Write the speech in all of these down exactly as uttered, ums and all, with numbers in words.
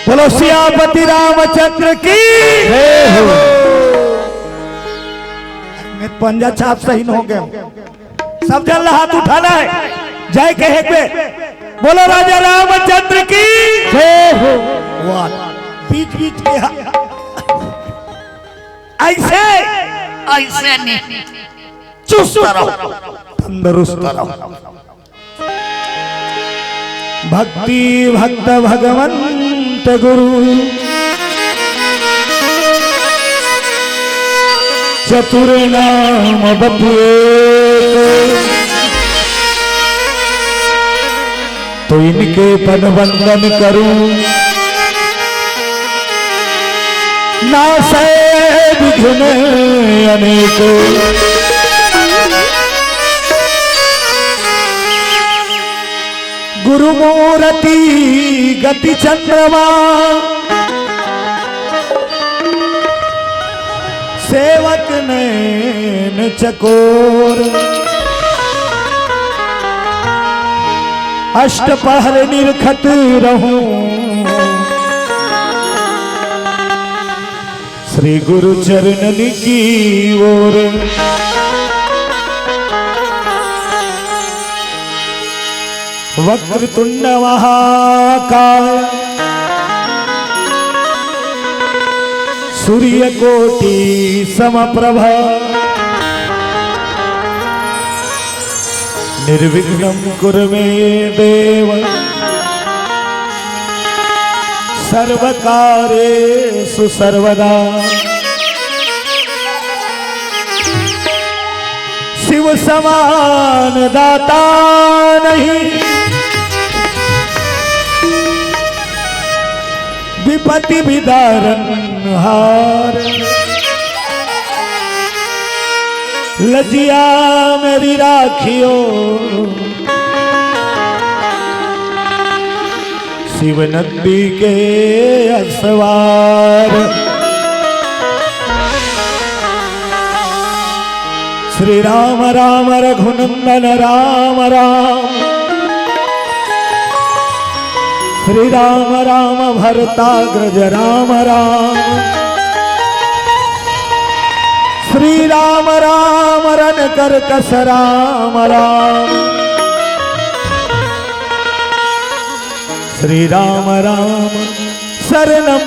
बोलो सियापति रामचंद्र की। जय हो। पंजा छाप सही हो गए। सब जन ला हाथ उठाना है, जय कहे एक बेर। बोलो राजा रामचंद्र की। जय हो। वाह, बीच बीच के हा-, ऐसे ऐसे नहीं, चुस्त रहो, तंदुरुस्त रहो। भक्ति भक्त भगवंत गुरु चतुर नाम बपु एक। तो इनके पद वंदन करूं, नासै विघ्न अनेक। गुरु मूरति गति चंद्रमा, नैन चकोर, अष्ट पहर निरखत रहूं, श्री गुरु चरणन की ओर। वक्रतुंड महाकाय, सूर्यकोटि समप्रभ, निर्विघ्नं कुरु मे देव, सर्वकार्येषु सर्वदा। शिव समान दाता नहीं, विपत्ति भी दारन हार। लजिया मेरी राखियो, शिव नंदी के असवार। श्री राम राम रघुनंदन राम राम, श्री राम राम भरताग्रज राम राम, श्री राम राम रन कर्कश राम राम, श्री राम राम शरणम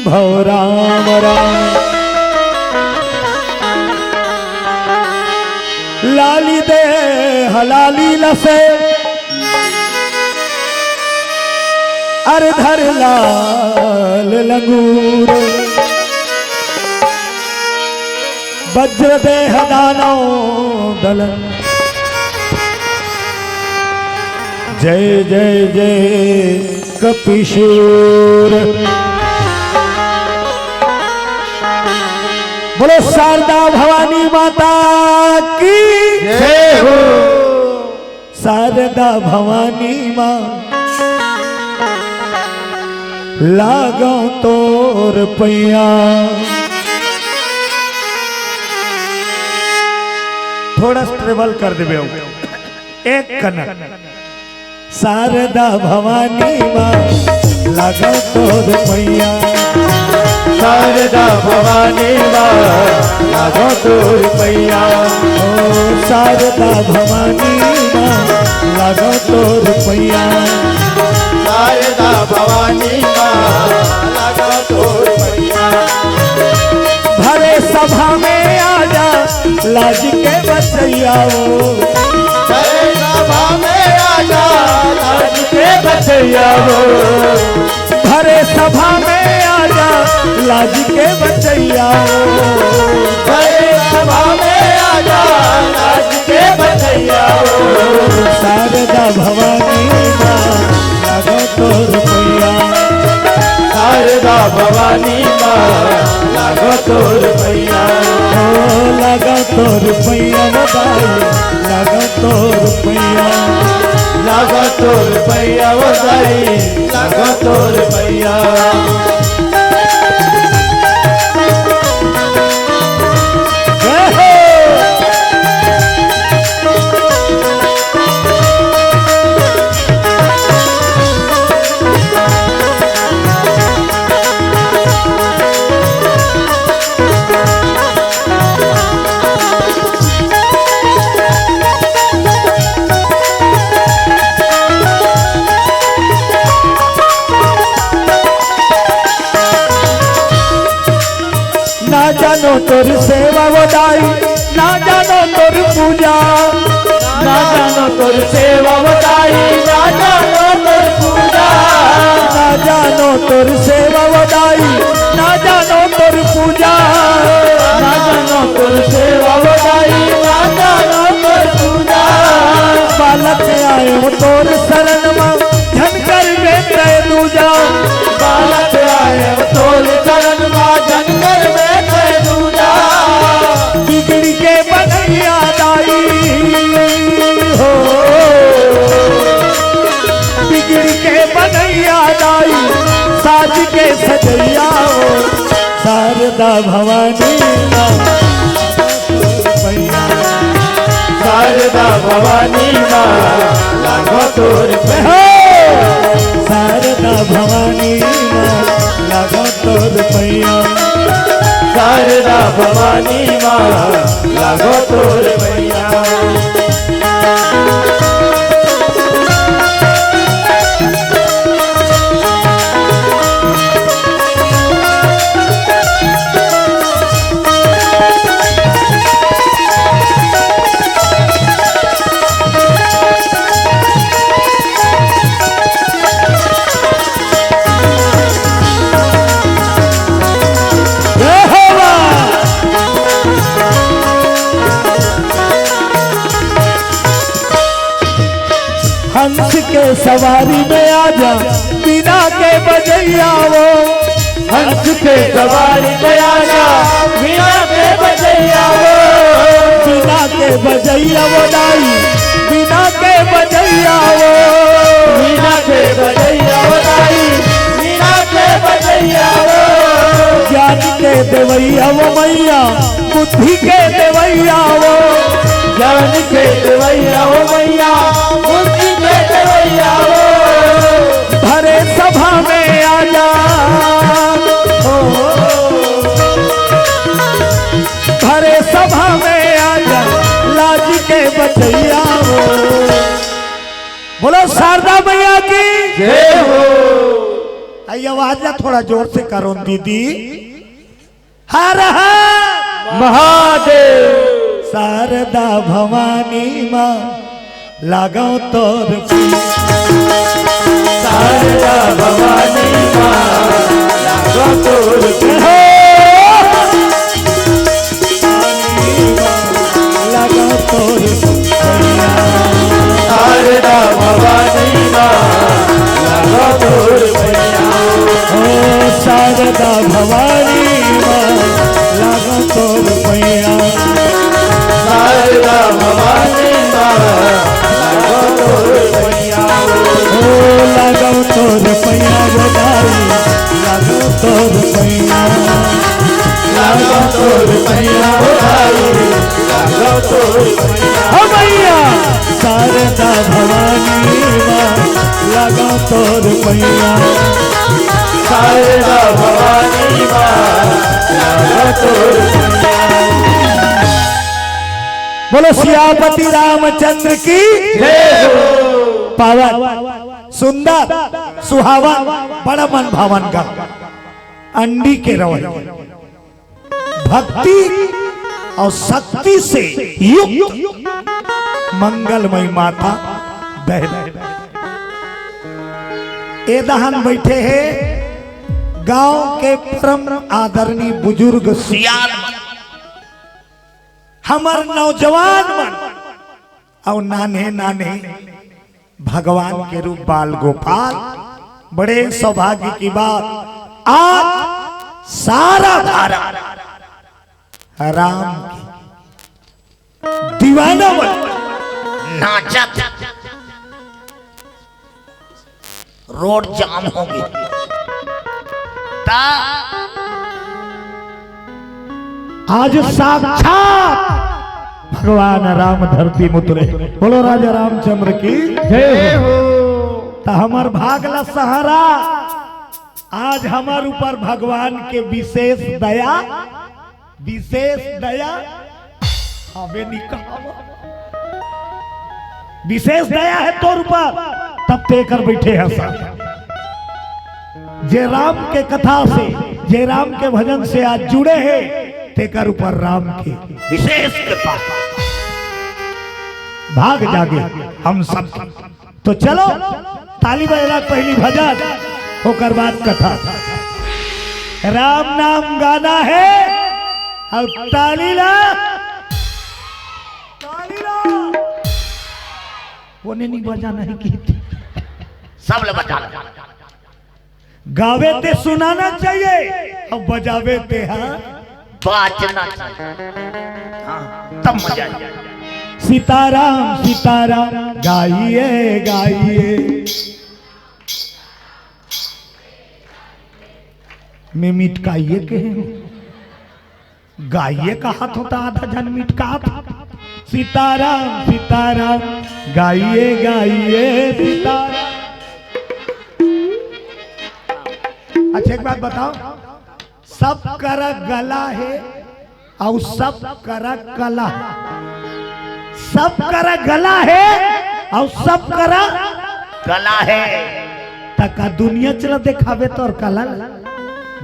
भव राम राम। लाली देह लाली लसे, अर धर लाल लंगूर। वज्र देह दानव दलन। जय जय जय कपीशूर। बोलो शारदा भवानी माता की। जय हो। शारदा भवानी माँ, लागो तोर पैया। थोड़ा सा ट्रेवल कर देबे, एक कनक। शारदा भवानी माँ, लागो तोर पैया। शारदा भवानी माँ, लागो तोर पैया। ओ शारदा भवानी माँ, लागो तोर पैया। शारदा भवानी माँ, लागो तोर पैया। भरे सभा में आजा, लाज के बचैया हो। भरे सभा में आजा, लाज के बचैया हो। भरे सभा में आजा, लाज के बचैया हो। भरे सभा में आजा, लाज के बचैया हो। शारदा भवानी माँ, लागो तोर पैया। शारदा भवानी माँ, लागो तोर पैया। ओ लागो तोर पैया ओ दाई, लागो तोर पैया। लागो तोर पैया ओ दाई, लागो तोर पैया। जय हो। ना जानो तोर सेवा ओ दाई, ना जानो तोर पूजा। ना जानो तोर सेवा ओ दाई, ना जानो तोर पूजा। ना जानो तोर सेवा ओ दाई, ना जानो तोर पूजा। ना जानो तोर सेवा ओ दाई, ना जानो तोर पूजा। बालक आयो तोर शरण मा, झन करबे तै दूजा। बालक आयो तोर शरण मा, झन करबे तै दूजा। बिगड़ के बनैया दाई हो, बिगड़ के बनैया दाई, साज के सजैया हो। शारदा भवानी माँ, लागो तोर पैया। शारदा भवानी माँ, लागो तोर पैया। शारदा भवानी माँ, लागो तोर पैया। हंस के सवारी में आजा, बीना के बजैया वो। हंस के सवारी में आजा, बीना के बजैया वो। बीना के बजैया वो दाई, बीना के बजैया वो। बीना के बजैया वो दाई, बीना के बजैया वो। ज्ञान के देवैया वो मैया, बुद्धि के देवैया वो। ज्ञान के देवैया वो मैया, बुद्धि के देवैया वो। भरे सभा में आजा, ओ, भरे सभा में आजा, लाज के बचैया वो। बोलो शारदा मैया की जय हो। आई आवाज ला थोड़ा जोर से करो दीदी। हर हर महादेव। शारदा भवानी माँ, लागो तोर पैया। शारदा भवानी माँ, लागो तोर पैया। लागो तोर पैया। शारदा भवानी माँ, लागो तोर पैया। ओ शारदा भवानी माँ, लागो तोर पैया। शारदा भवानी माँ, लागो तोर पैया। ओ लागो तोर पैया वो दाई, लागो तोर पैया। लागो तोर पैया वो दाई, लागो तोर पैया। हो मैया, शारदा भवानी माँ, लागो तोर पैया। शारदा भवानी माँ, लागो तोर पैया। बोलो सियापति रामचंद्र की जय हो। पावन, सुंदर, सुहावन, बड़ा मन भावन गा। अंडी के रवैया, भक्ति और शक्ति से युक्त मंगलमयी माता बहन। ए दहन बैठे हे गांव के परम आदरणीय बुजुर्ग सियान मन, हमर नौजवान मन और नान्हे नान्हे भगवान के रूप बाल गोपाल। बड़े सौभाग्य की बात, आज सारा भारत राम के दीवाना बन नाचत, रोड जाम हो गई। ता आज साक्षात भगवान राम धरती में उतरे। बोलो राजा रामचंद्र की जय हो। त हमर भाग ला सहारा, आज हमर ऊपर भगवान के विशेष दया, विशेष दया। अबे निकाल, विशेष दया है तोर ऊपर, तब तेकर बैठे हैं सब। जे राम के कथा से, जे राम के भजन से आज जुड़े हैं, तेकर ऊपर राम के विशेष कृपा। भाग जागे हम सब। तो चलो, ताली बजाना, पहली भजन, ओकर बाद कथा। राम नाम गाना है और ताली ला, ताली ला। वो नहीं, नहीं बजाना है कि सब ले बजा ले। गावे ते सुनाना चाहिए, अब बजावे ते, हाँ, बाजना चाहिए। हाँ, तब मजा आए। सीताराम सीताराम गाइए गाइए। मैं मिटकाइए कहे हूँ। गाइए कहात हों त आधा झन मिटकात। सीताराम सीताराम गाइए गाइए सीताराम। अच्छा, एक बात बताओ, सब करा गला हे अउ सब करा कला, सब करा गला हे अउ सब करा गला हे। त का दुनिया चला देखावे तोर कला ल?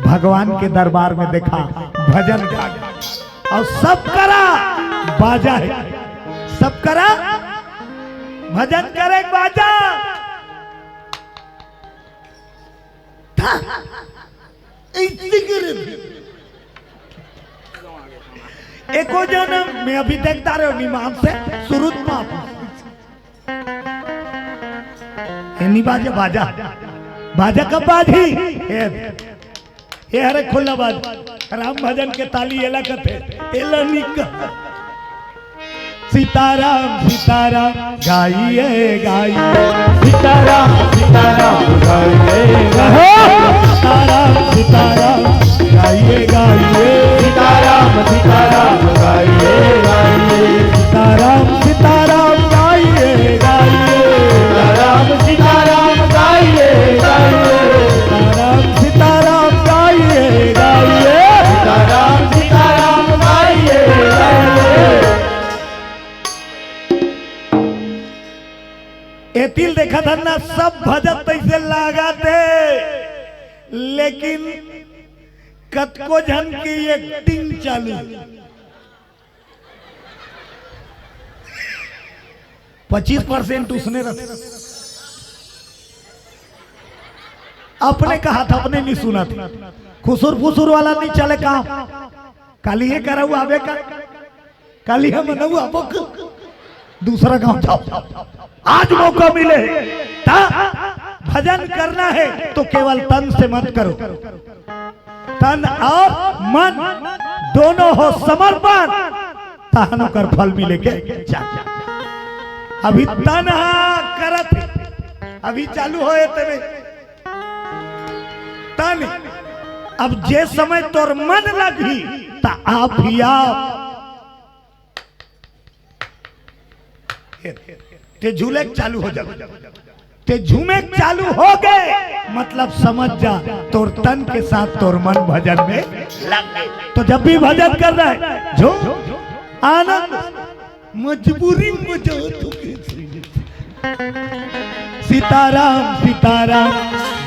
भगवान के दरबार में देखा, भजन गा, अउ सब करा बाजा हे, सब करा भजन करे बाजा। था। ऐसे करे। एको जन में अभी देखता रहे निमान से सुरुत माप। ए नी बाजे बाजा, बाजा कब बाजी? ए, ए हरे खुल्ला बाज, राम भजन के ताली एला कथे, एला निक। सीताराम सीताराम गाइए गाइए। सीताराम सीताराम गाइए गाइए। सीताराम सीताराम गाइए गाइए। सीताराम सीताराम गाइए गाइए। सीताराम सीताराम गाइए गाइए। सीताराम सीताराम गाइए गाइए। सीताराम सीताराम गाइए गाइए। सीताराम सीताराम गाइए गाइए। एतिल देखत हन ना, सब भजत तैसे लागत हे, लेकिन कतको झन के एक्टिंग चालू। पच्चीस परसेंट उसने रथे। अपने कहा था, अपने नहीं सुना था। खुसुर फुसुर वाला नहीं चले काम। काली हे करऊ आबे का, काली हे मनऊ आबो का, दूसरा गांव जाओ। आज मौका मिले, ता भजन करना है तो केवल तन से मत करो। तन और मन दोनों हो समर्पण, तहन ओकर फल मिले के चाही। अभी तन हा करत हे, अभी चालू होए तने तन। अब जे समय तोर मन लगही, त आप ही आप ते झूमे के चालू हो जाबे। ते झूमे के चालू हो गए, मतलब समझ जा, तोर तन के साथ तोर मन भजन में लग गए। तो जब भी भजन कर रहा है, झूम, आनंद, मजबूरी में जाओ तो कैसे? सीताराम सीताराम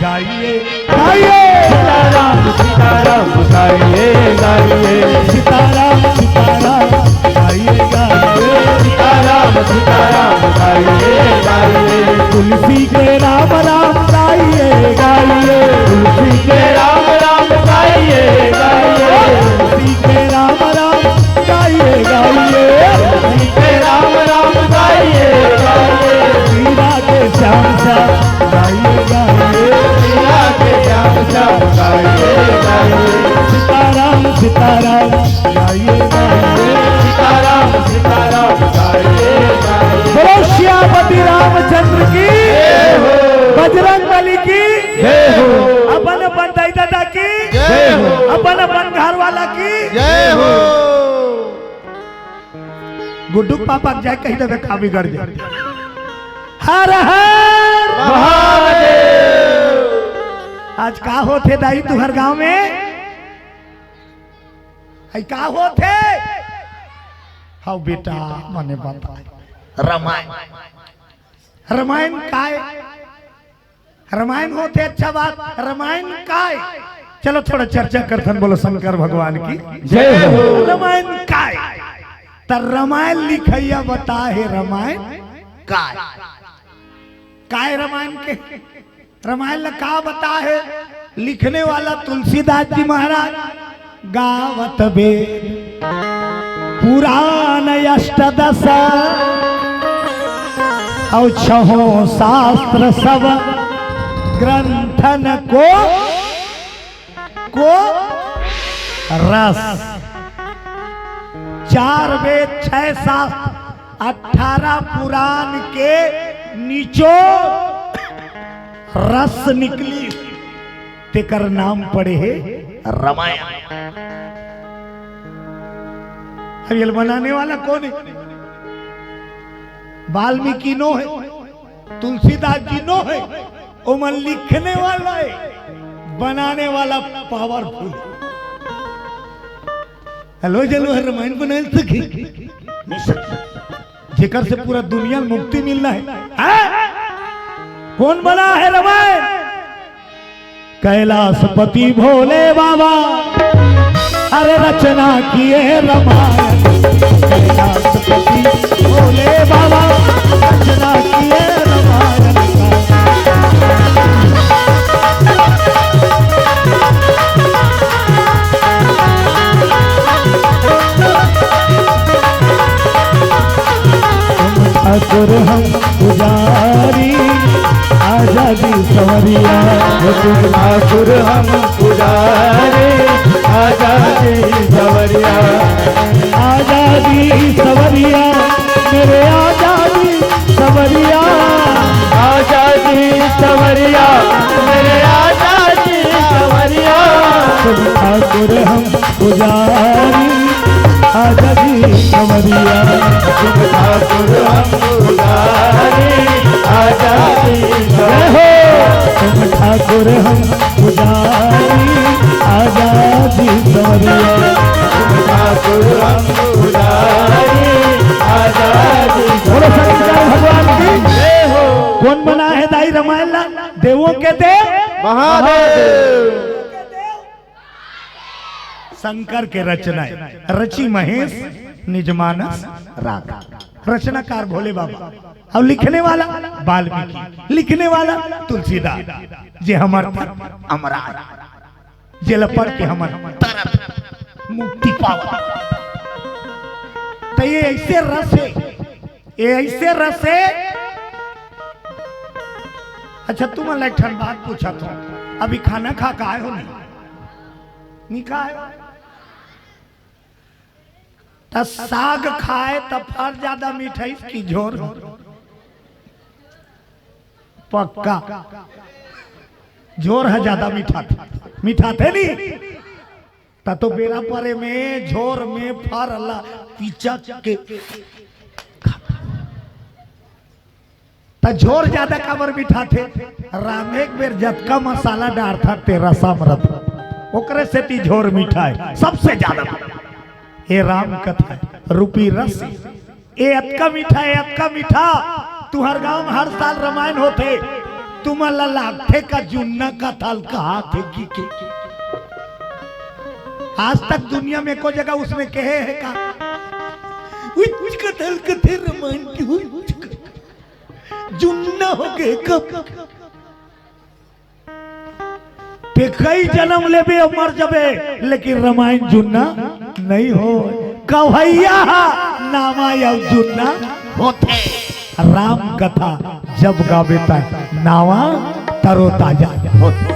गाइए गाइए। सीताराम सीताराम गाइए गाइए। सीताराम सीताराम गाइए गाइए। सीताराम सीताराम गाइए गाइए। तुलसी के राम राम गाइए गाइए। तुलसी के राम राम गाइए गाइए। तुलसी के राम राम गाइए गाइए। तुलसी के राम राम गाइए गाइए। मीरा के श्याम श्याम गाइए गाइए। मीरा के श्याम श्याम गाइए गाइए। सीताराम सीताराम गाइए गाइए। सीताराम सीताराम गाइए गाइए। बोलो सियापति रामचंद्र की, जय हो। बजरंग बली की, जय हो। अपन अपन दाई दादा की, जय हो। अपन अपन घर वाला की, जय हो। गुड्डू के पापा के जाए कही देबे, का बिगड़ जाए। हर हर महादेव। आज का होथे दाई तुहर गांव में? हई का होथे? हव बेटा, मने बता। रामायण। रामायण काय? रामायण होथे, अच्छा बात, रामायण काय? चलो थोड़ा चर्चा करथन, बोलो शंकर भगवान की जय हो। रामायण काय? त रामायण लिखइया बता हे रामायण काय? काय रामायण के? रामायण ला का बता हे? लिखने वाला तुलसीदास जी महाराज, गावत वेद पुराण अष्टदश, अउ छहों शास्त्र सब ग्रंथन को, को रस। चार वेद, छह शास्त्र, अठारह पुराण के निचोड़ रस निकली, तेकर नाम पड़े हे रामायण। अब ये बनाने वाला कौन है? वाल्मीकि नो हे, तुलसीदास जी नो हे, ओमन लिखने वाला हे, बनाने वाला पावरफुल। हेलो, चलो, हर रामायण बना सके। जेकर से पूरा दुनिया में मुक्ति मिलना है। हैं? कौन बना है रामायण? कैलाशपति भोले बाबा, अरे रचना किए रामायण। कैलाशपति भोले बाबा, रचना किए रामायण। तुम ठाकुर हम पुजारी, आजादी सवरिया। वो तुम ठाकुर हम पुजारी, आजादी सवरिया। आजादी सवरिया, मेरे आजादी सवरिया। आजादी सवरिया, मेरे आजादी सवरिया। तुम ठाकुर हम पुजारी, आजादी सवरिया। तुम ठाकुर हम पुजारी, आजादी जय हो। सवरिया। तुम ठाकुर हम पुजारी, आजादी सवरिया। तुम ठाकुर हम पुजारी, आजादी बोलो शंकर भगवान की। जय हो। कौन बना है दाई रामायण ला? देवों के देव महादेव। शंकर के रचना है, रचि महेश निज मानस राख। रचनाकार भोले बाबा और लिखने वाला वाल्मीकि, लिखने वाला तुलसीदास, जे हमर अमराज, जेला पढ़ के हमर तरफ मुक्ति पावा। तो ये ऐसे रस है, ये ऐसे रस है। अच्छा, तुमन ला एक ठन बात पूछत हूँ, अभी खाना खा के आए हो नहीं? नहीं खाए हो? त साग खाए त फर ज्यादा मिठाइस कि झोर? पक्का। झोर ह ज्यादा मिठाथे, मिठाथे नहीं? त तो बेरा परे में झोर में फर ला पिचक के। त झोर ज्यादा काबर मिठाथे? रांधे के बेर जतका मसाला डारथा ते रसम रथ, ओकरे सेती झोर मिठाय सबसे ज्यादा। ए राम कथा रूपी रस, ए अतका मीठा, ए अतका मीठा। तुहर गांव में हर साल रामायण होथे, तुमन ला लागथे का जुन्ना कथा ल कहाथे कि के? आज तक दुनिया में एको जगह उसने कहे है का? उच कथा ल कथे रामायण की, उच कथा। जुन्ना हो गए कब? ते कई जन्म लेबे अउ मर जबे, लेकिन रामायण जुन्ना नहीं हो। कवैया हा नावा अउ जुन्ना होथे। राम कथा जब गाबे त नावा तरोताजा होथे।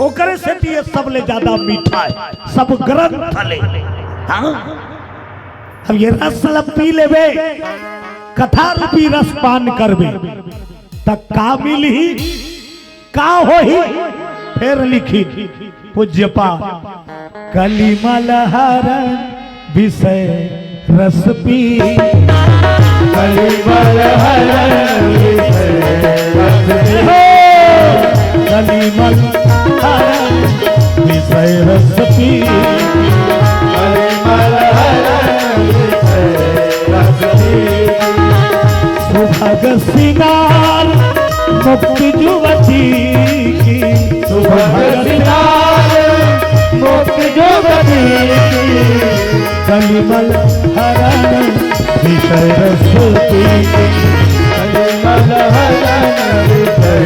ओकरे सेती ये सबले ज्यादा मीठा है, सब ग्रंथ ले। हाँ? अब ये रस ला पी लेबे, कथा रूपी रस पान करबे, त का मिलही, का होही? फेर लिखिन पूज्य पा, कलिमल हरन विषय रस पी। कलिमल हरन विषय रस पी। कलिमल हरन विषय रस पी। कलिमल हरन विषय रस पी। सुभग सिंगार मुक्त जुवती की। सुभग सिंगार मुक्त जुवती की। कलिमल हरन विषय रस पी। कलिमल हरन विषय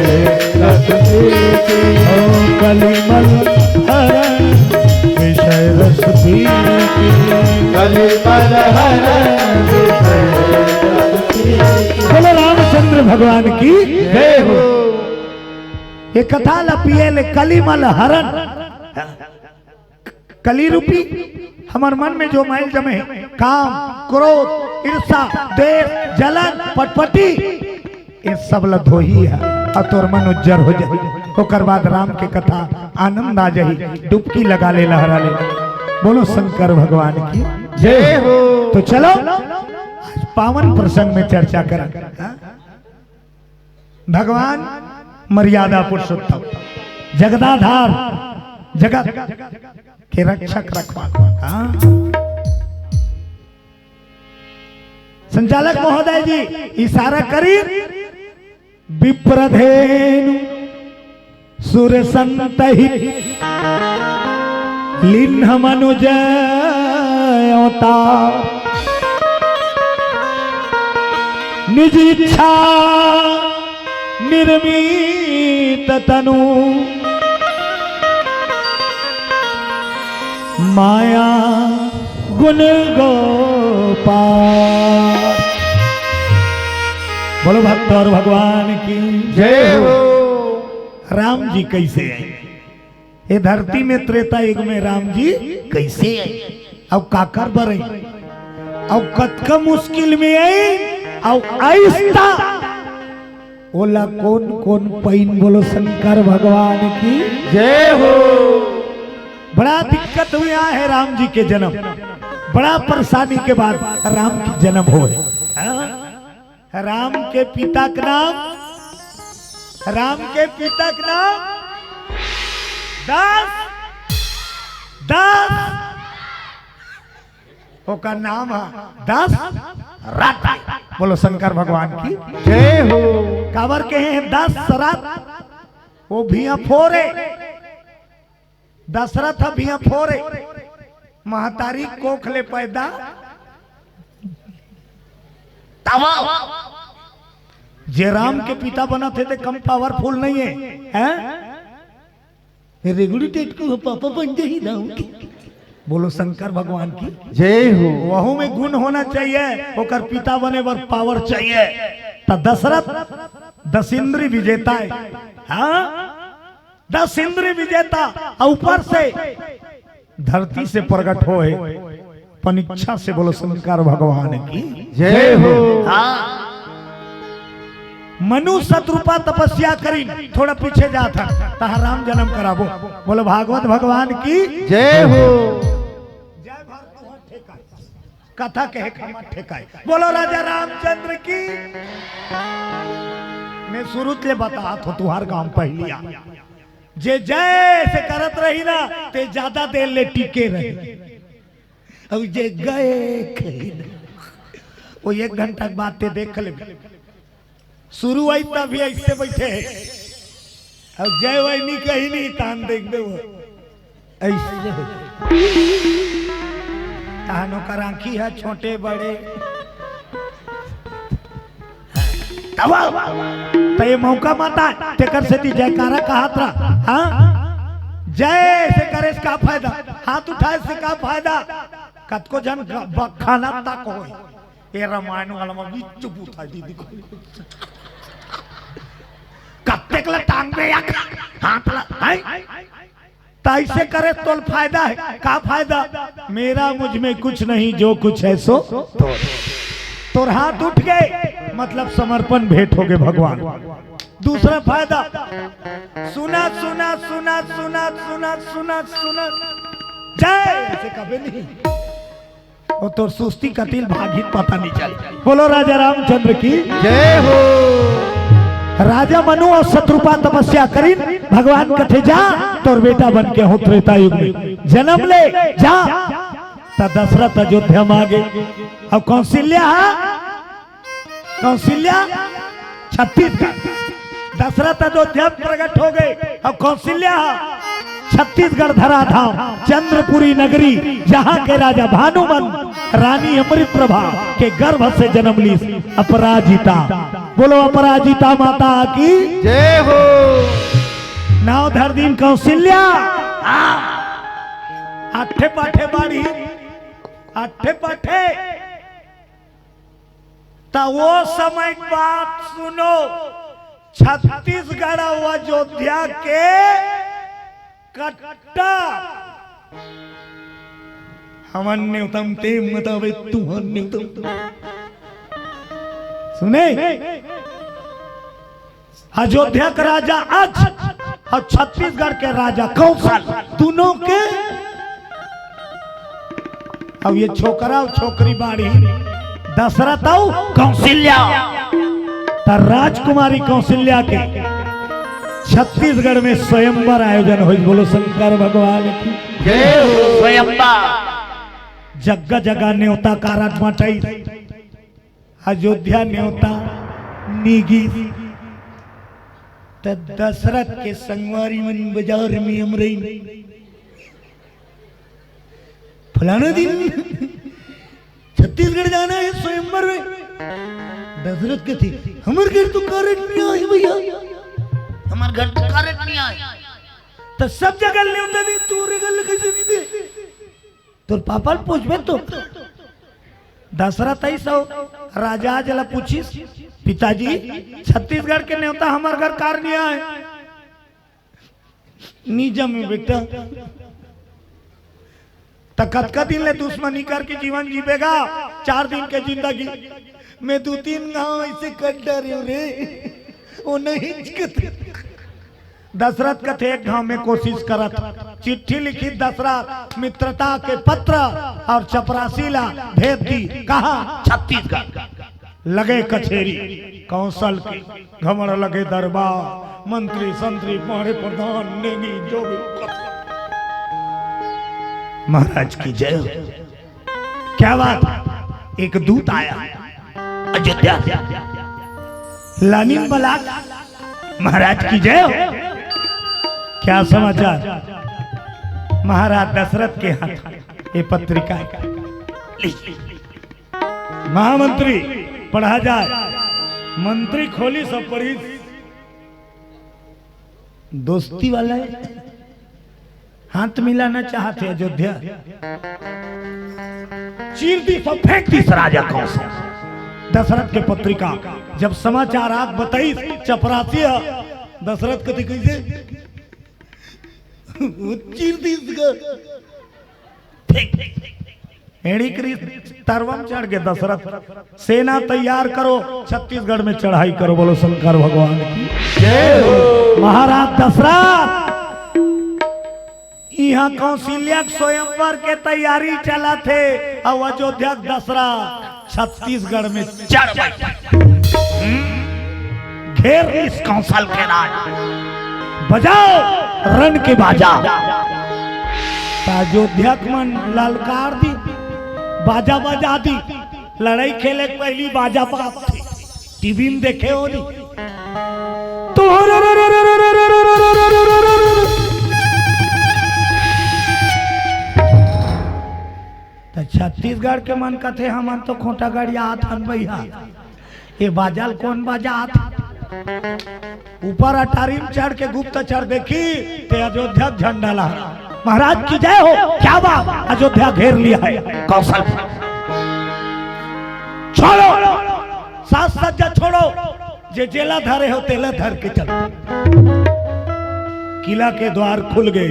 रस पी। ओ कलिमल हरन विषय रस पी। कलिमल हरन विषय रस पी। बोलो रामचंद्र भगवान की जय हो। ये कथा ला पिए ले कलिमल हरन, कली रूपी हमर मन में जो मैल जमे हे, काम, क्रोध, ईर्ष्या, द्वेष, जलन, पटपटी, ये सब ल धोही ह, अउ तोर मन उज्जर हो जाही। ओकर बाद राम के कथा आनंद आ जाही, डुबकी लगा ले लहरा ले। बोलो शंकर भगवान की जय हो। तो चलो, आज पावन प्रसंग में चर्चा करन। हाँ? भगवान मर्यादा पुरुषोत्तम, जगदाधार, जगत के रक्षक, रखवाला। हाँ? संचालक महोदय जी इशारा करी, विप्रधेनु सुर संतहित लिन्ह मनुज अवतार। निज इच्छा निर्मित तनु माया गुण गोपाल। बोलो भक्त और भगवान की जय हो। राम जी कैसे आए ये धरती में, त्रेता युग में राम जी कैसे आए, अउ काकर बर आए, अउ कतका मुश्किल में आए, अउ आइस त ओला कोन कोन पाइन? बोलो शंकर भगवान की जय हो। बड़ा दिक्कत हुआ है राम जी के जन्म, बड़ा परेशानी के बाद राम के जन्म होय। हाँ? राम के पिता के नाम, राम के पिता के नाम दस, दस, ओकर नाम है दशरथ। बोलो शंकर भगवान की जय हो। काबर कहे हैं दशरथ? वो भुइयां फोरे, दशरथ ह भुइयां फोरे, महतारी कोख ले पैदा। तब जे राम के पिता बनत हे, ते कम पावरफुल नहीं है, हैं? रेगुड़ी टेटकू हो, पापा बन जाही राम के। बोलो शंकर भगवान की जय हो। वहू में गुण होना चाहिए, ओकर पिता बने बर पावर चाहिए। त दशरथ दस इंद्री विजेता है। हाँ, दस इंद्री विजेता, और ऊपर से धरती से प्रकट होय, पनिच्छा से। बोलो शंकर भगवान की जय हो। हाँ। मनु सतरूपा तपस्या करिन, थोड़ा पीछे जात हन, तहां राम जन्म कराबो। बोलो भागवत भगवान की जय हो। जय भरत तुहर ठेकाय, कथा कहे खमा ठेकाय। बोलो राजा रामचंद्र की। मैं शुरू ले बतात हों, तुहार गांव पहलिया, जे जय से करत रही ना, ते ज्यादा देर ले टिके रही। अब जे गए कहीं ना, वो एक घंटा के बाद ते देख ले, शुरू आई तभी ऐसे बैठे है। अब जय वही नहीं, कहीं नहीं, तान देख दे वो ऐसे हो। तहन ओकर आँखी है छोटे बड़े। तब त ये मौका माता, तेकर सेती जयकारा कहत रहा। हाँ, जय से करे से का फायदा? हाथ उठाए से का फायदा? कतको झन ग-, बखाना तक होय, ये रामायण वाला में भी चुप उठा दीदी को। कत्ते के ला टांग में या हाथ ला, हैं? त ऐसे करे तोल फायदा है, का फायदा? मेरा मुझ में कुछ नहीं, जो कुछ है सो तोर। तोर हाथ उठ गए, मतलब समर्पण भेंट हो गए भगवान। दूसरा फायदा, सुना, सुना, सुना, सुना, सुना, सुना, सुना, जय, ऐसे कभी नहीं। वो तोर सुस्ती कतिल भागित पता नहीं चल। बोलो राजा रामचंद्र की जय हो। राजा मनु और सतरूपा तपस्या करिन, भगवान कथे जा, तोर बेटा बन के हो त्रेता युग में जन्म ले, जा। त दशरथ अयोध्या में आ गए। अब कौशल्या है, कौशल्या छत्तीसगढ़, दशरथ अयोध्या में प्रकट हो गए। अब कौशल्या छत्तीसगढ़ धराधाम चंद्रपुरी नगरी, जहाँ के राजा भानुमंत, रानी अमृत प्रभा के गर्भ से जन्म लीस अपराजिता। बोलो अपराजिता माता की जय हो। नाव धर दीन कौशल्या। आ, आठे पाठे बाड़ी, आठे पाठे। त वो समय के बात सुनो, छत्तीसगढ़ अउ अयोध्या के कट्टा। हमन न्यूतम ते मतावे तुहन न्यूतम। सुने, अयोध्या के राजा अज और छत्तीसगढ़ के राजा कौशल, दोनों के। अब ये छोकरा और छोकरी बाड़ी दशरथ अउ कौशल्या, त राजकुमारी कौशल्या के छत्तीसगढ़ में स्वयंवर आयोजन होइस। बोलो शंकर भगवान की। जय हो। स्वयंवर। जगह जगह नेवता कारड बंटाइस। अयोध्या नेवता नी गिस, त दशरथ के संगवारी मन बाजार में अमरई, फलाना दिन छत्तीसगढ़ जाना है स्वयंवर में। दशरथ कथे, "हमर घर तो कारड नइ आए भैया, हमर घर तो कारड नइ आए।" त सब जगह नेवता दे, तोरे घर ले कइसे नइ दे? तोर पापा ल पूछबे तो। दशरथ अइस अउ राजा जेला पूछिस, "पिताजी, छत्तीसगढ़ के नेवता हमर घर कारड नइ आए।" "नइ जमे बेटा, त कतका दिन ले दुश्मनी करके जीवन जीबे गा? चार दिन के जिंदगी में दू तीन घांव अइसे कट डारेंव रे, ओ नइ हिचकत।" दशरथ कथे, "एक घांव में कोशिश करत।" चिट्ठी लिखिस दशरथ, मित्रता के पत्र, अउ चपरासी ला भेज दिस। कहां? छत्तीसगढ़। लगे कचेरी कौशल के, घमंड लगे दरबार, मंत्री संतरी पांड़े प्रधान नेंगी जो भी। महाराज की जय हो। क्या बात है? एक दूत आया अयोध्या से। लानिन बलाक, महाराज की जय हो। क्या समाचार? महाराज दशरथ के हाथ ये पत्रिका। महामंत्री, पढ़ा जाए। मंत्री खोलिस अउ पढ़िस। दोस्ती वाला हे, हाथ मिलाना चाहत हे अयोध्या। चीर दिस अउ फेंक दिस राजा कौशल्या दशरथ के पत्रिका। जब समाचार आके बताइस चपरासी ह, दशरथ कथे कइसे? वो चीर दिस गा। फेंक। एड़ी करिस, तरवा म चढ़ गे दशरथ। सेना तैयार करो, छत्तीसगढ़ में चढ़ाई करो। बोलो शंकर भगवान की। जय हो। महाराज दशरथ, इहां कौशल्या के स्वयंवर के तैयारी चलत हे, अउ अयोध्या के दशरथ छत्तीसगढ़ में चढ़ बैठे। हम्म? घेर लिस कौशल के राज, बजाओ रण के बाजा। त अयोध्या के मन ललकार दिस, बाजा बजा दिस। लड़ई खेले के पहिली बाजा बाजथे, टीवी में देखे हो नी। त छत्तीसगढ़ के मन कथे, "हमन तो खूंटा गड़ियात हन भैया, ये बाजा ल कोन बजात?" ऊपर अटारी में चढ़ के गुप्तचर देखिस, ते अयोध्या के झंडा लहरा। महाराज की जय हो। क्या बात, अयोध्या घेर लिया है। कौशल, छोड़ो, साज सज्जा छोड़ो, जे जेला धरे हो तेला धर के चलो। किला के द्वार खुल गे।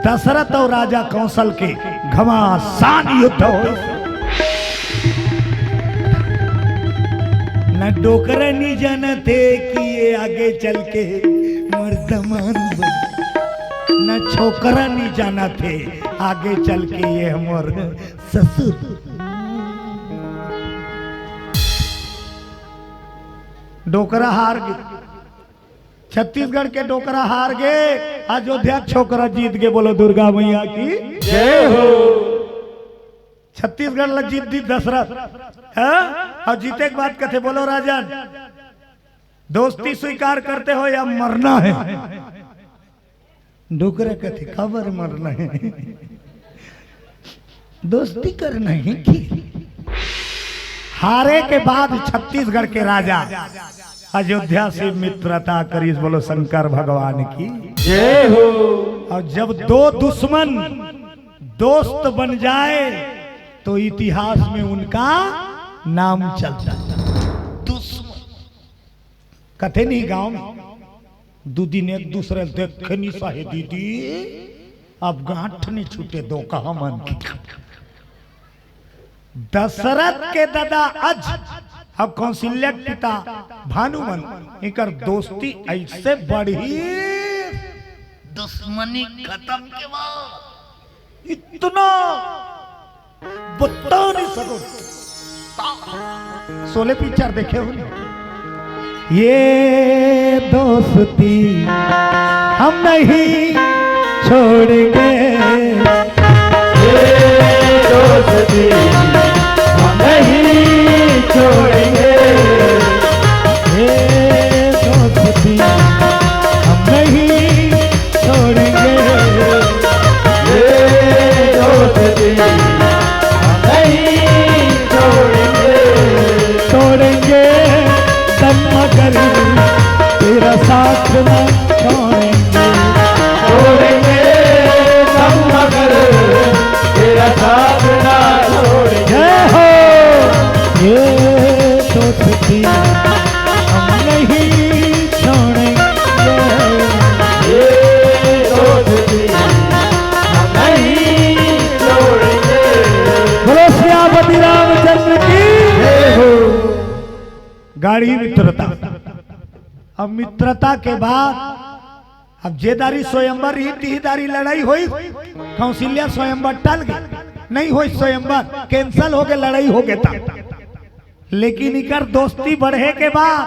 दशरथ अउ राजा कौशल के घमासान युद्ध हो। न डोकरा नी जानथे कि ये आगे चल के मोर दमांद बन, न छोकरा नी जानथे आगे चल के ये मोर ससुर। डोकरा हार गे। छत्तीसगढ़ के डोकरा हार गे, अयोध्या के छोकरा जीत गे। बोलो दुर्गा मैया की। जय हो। छत्तीसगढ़ ला जीत दिस दशरथ। हाँ? अउ जीते के बाद कथे, "बोलो राजन, दोस्ती स्वीकार करते हो या मरना है?" डोकरा कथे, "काबर मरना है? दोस्ती करना है कि?" हारे के बाद छत्तीसगढ़ के राजा अयोध्या से मित्रता करिस। बोलो शंकर भगवान की। जय हो। अउ जब दो दुश्मन दोस्त बन जाए तो इतिहास में उनका नाम चलता। दुश्मन कथे नहीं गांव में, दू दिन एक दूसरे ल देखे नहीं सहे दीदी, अब गांठ नहीं छूटे दो कहा मन की। दशरथ के ददा अज अउ कौशल्या के पिता भानुमन, इकर दोस्ती अइसे बढ़िस, दुश्मनी खतम के बाद इतना बता नहीं सको। शोले पिक्चर देखे हो ना? ये दोस्ती हम नहीं छोड़ेंगे, ये दोस्ती हम नहीं छोड़ेंगे, ये दोस्ती हम नहीं छोड़ेंगे, ये दोस्ती हम नहीं छोड़ेंगे, छोड़ेंगे दम मगर तेरा साथ ना छोड़ेंगे, छोड़ेंगे दम मगर तेरा साथ ना छोड़ेंगे। जय हो। ये दोस्ती हम नहीं छोड़ेंगे, ये दोस्ती हम नहीं छोड़ेंगे। बोलो सियापति रामचंद्र की। जय हो। गाढ़ी मित्रता। अब मित्रता के बाद अब जे दारी स्वयंवर रही, तिही दारी लड़ाई होई। कौशल्या स्वयंवर टल गई, नहीं होई स्वयंवर, cancel हो गए, लड़ाई हो गए था। लेकिन इकर दोस्ती बढ़े के बाद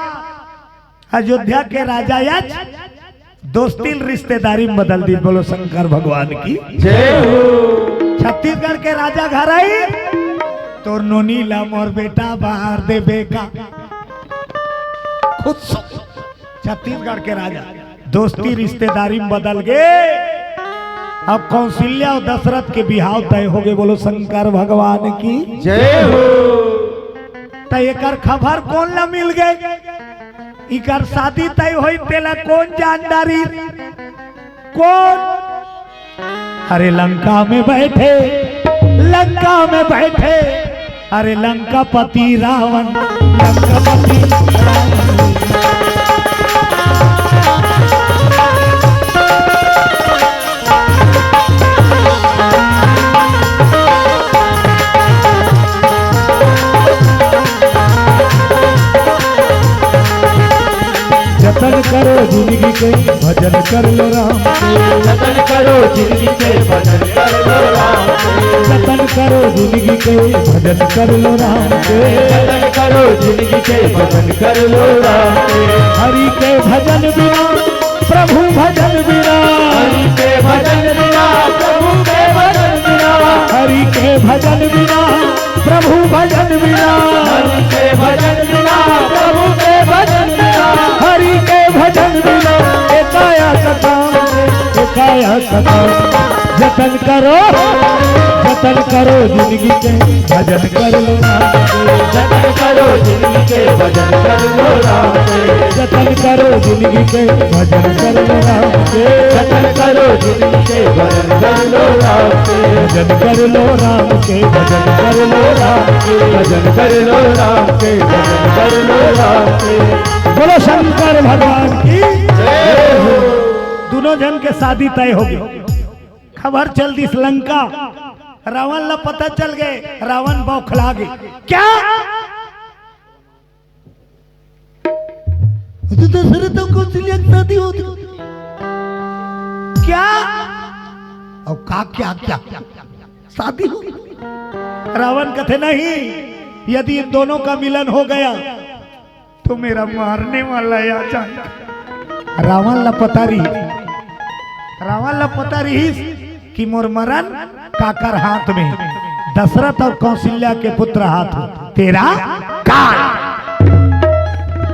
अयोध्या के राजा यज दोस्ती ल रिश्तेदारी में बदल दी। बोलो शंकर भगवान की। जय हो। छत्तीसगढ़ के राजा घर आई, तोर नोनी ला मोर बेटा बार देबे का। खुश हो। छत्तीसगढ़ के राजा, दोस्ती रिश्तेदारी में बदल गे। अब कौशल्या और दशरथ के बिहाव तय हो गए। बोलो शंकर भगवान की। जय हो। त एकर खबर कौन ला मिल गए? इकर शादी तय होई तेला कौन जान डारी? कौन? अरे लंका में बैठे, लंका में बैठे, अरे लंकापति रावण, लंकापति रावण। जतन करो जिंदगी के, भजन कर लो राम के। जतन करो जिंदगी के, भजन कर लो राम के। जतन करो जिंदगी के, भजन कर लो राम के। जतन करो जिंदगी के, भजन कर लो राम के। हरि के भजन बिना, प्रभु भजन बिना। हरि के भजन बिना, प्रभु के भजन बिना। हरि के भजन बिना, प्रभु भजन बिना। हरि के भजन बिना, प्रभु के भजन बिना। हरि के भजन बिना, एकाया कथा, एकाया कथा। जतन करो, जतन करो जिंदगी के, भजन कर लो राम के। जतन करो जिंदगी के, भजन कर लो राम के। जतन करो जिंदगी के, भजन कर लो राम के। जतन करो जिंदगी के, भजन कर लो राम के। भजन कर लो राम के, भजन कर लो राम के। भजन कर लो राम के, भजन कर लो राम के। बोलो शंकर भगवान की जय हो। दोनों जन के शादी तय हो गई। खबर चल दिस लंका, रावण ला पता चल गए, रावण बौखला गए। क्या? तो दशरथ और कौशल्या की शादी होती? क्या? और का, क्या, क्या? शादी हो? रावण कथे, नहीं, यदि इन दोनों का मिलन हो गया तो मेरा मारने वाला आ जाएगा। रावण ला पता रही, रावण ला पता रही कि मोर मरण काकर हाथ में, दशरथ और कौशल्या के पुत्र हाथ में। तेरा काल।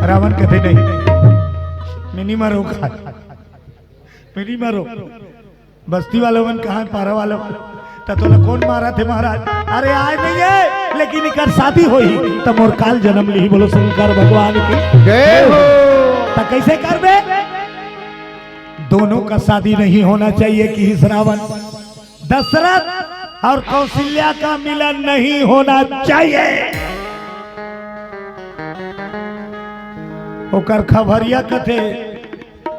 रावण कथे, नहीं, मैं नहीं मरूंगा, मैं नहीं मरूं। बस्ती वाले मन कहाँ, पारा वाले मन, त तोला कौन मारथे महाराज? अरे आय नहीं है, लेकिन इकर शादी होई त मोर काल जन्म लिही। बोलो शंकर भगवान की जय हो। त कैसे करबे? दोनों का शादी नहीं होना चाहिए, किहिस रावण। दशरथ और कौशल्या का मिलन नहीं होना चाहिए। ओकर खबरिया कथे,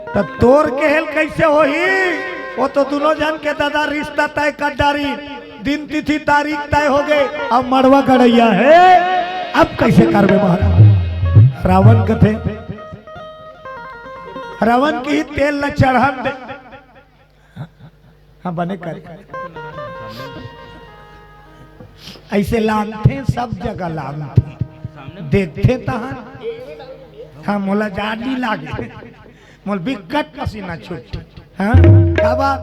त तोर केहेल कैसे होही? वो तो दोनों जन के दादा रिश्ता तय कर डारी, दिन तिथि तारीख तय हो गए, अब मड़वा गड़ैया है, अब कैसे करबे महाराज? रावण कथे, रावण किहिस तेल ला चढ़न दे। हाँ, बने करे। ऐसे लानथे, सब जगह लानथे। देखथे तहन। हाँ, मोला जाली लागे, मोला बिकट पसीना छूटथे। हाँ, का बात?